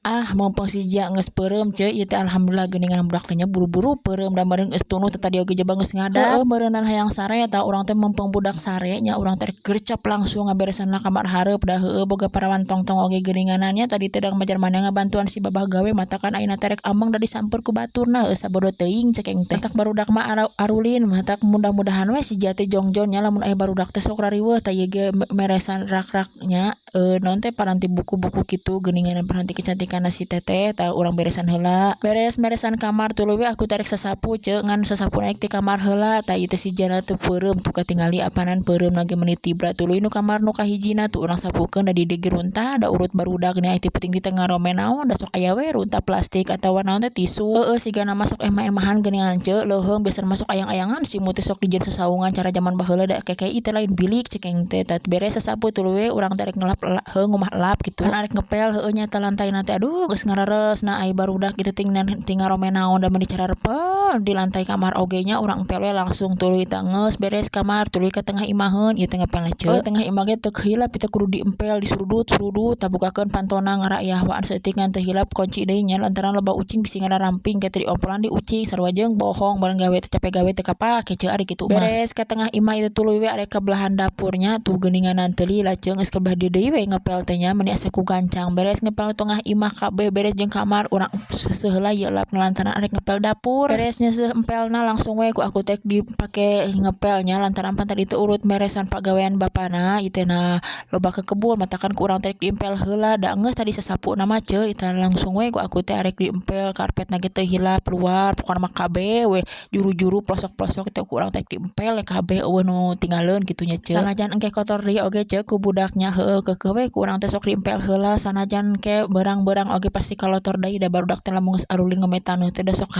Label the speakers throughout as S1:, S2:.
S1: Ah, mumpung si Jia geus peureum, ceu, ieu teh alhamdulillah geuningan budak teh nya buru-buru peureum da meureun geus tunduh teh tadi oge jaba geus ngadat. Heueuh, meureunan hayang sare tah urang teh. Mumpung budak sare nya, urang teh gercep langsung ngaberesan kamar hareup da heueuh boga parawan tongtong oge geuninganan nya. Tadi teh da majar maneh ngabantuan si babah gawe, matakan ayeuna teh rek ameng da disamper ku baturna. Heueuh, sabodo teuing cek aing teh. Matak barudak mah arulin, matak mudah-mudahan we si Jia teh jongjon nya, lamun aya barudak teh sok rariweuh. Tah, ieu ge meresan rak-rak nya, naon teh, paranti buku-buku kitu geuningan, paranti kecantikan si teteh. Tah, urang beresan heula. Beres meresan kamar, tuluy we aku teh rek sasapu, ceu, ngan sasapu naik ti kamar heula. Tah, ieu teh si Jana teu peureum tuh, katingali apanan peureum ge meuni tibra. Tuluy nu kamar nu kahijina tuh urang sapukeun, da di dieu ge runtah, da urut barudak nya. Ti peuting teh ngaromen naon da sok aya we runtah plastik atawa naon teh, tisu. Heueuh, sigana masuk emah-emahan geuningan, ceu, leuheung biasana masuk ayang-ayangan si teh sok dijieun sasaungan cara jaman baheula, da keke teh lain bilik cek aing teh. Tah, beres sasapu, tuluy we urang teh rek ngelap heueuh ngumah lap kitu kan, arek ngepel heueuh nya. Tah, lantaina teh aduh geus ngarares nah, ai barudak kitu ting ting ngaromen naon da meuni cararepel di lantai kamar oge nya. Urang empel we langsung. Tuluy tah geus beres kamar, tuluy ka tengah imaheun ieu teh ngepelna, ceu. Tengah imah ge teu hilap teh, kudu diempel, disurudut surudut. Tah, bukakeun pantona ngarayah waan saeutik ngan teu hilap kunci deui nya, lantaran loba ucing bisi ngaramping ke teh diompolan di ucing, sarua jeung bohong bareng gawe teh capek, gawe teu kapake, ceu, ari kitu mah. Beres ka tengah imah itu, tuluy we arek ka belahan dapurnya tuh geuninganan. Teu lila, ceu, geus ka belah dieu deui we ngepel teh nya, meuni asa ku gancang. Beres ngepel tengah imah kabeh beres jeung kamar, urang seuseuh heula ieu lap lantaran arek ngepel dapur. Beres nyeuseuh empelna, langsung we ku aku teh dipake ngepelnya, lantaran pan tadi teh urut meresan pagawean bapana ieu teh. Nah, loba ke kebun, matakan ku urang teh diempel heula, da geus tadi sasapuna mah, ceu. Eta langsung we ku aku teh arek diempel karpetna ge teu hilap luar, pokona mah kabeh we juru-juru pelosok-pelosok teh ku urang teh diempel kabeh, euweuh nu tinggaleun kitu nya, ceu. Sanajan engke kotor deui oge, ceu, ku budaknya, heueuh keukeuh we ku urang teh sok diempel heula. Sanajan ke beurang-beurang oge pasti kalotor deui, da barudak teh lamun geus arulin ngome taneuh teh da sok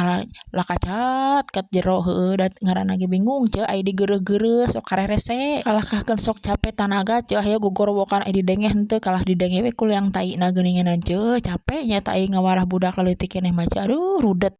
S1: lakacat kat jero. Heueuh, da ngaranna ge bingung, ceu, ai digeureuh-geureuh sok karerese, kalahkeun sok capek tanaga, ceu. Hayo gogorowokan, ai didenge henteu, kalah didenge we ku liang taina geuningan, ceu. Capek nya ta ai ngawarah budak laleutik keneh mah, ceu, aduh, rudet.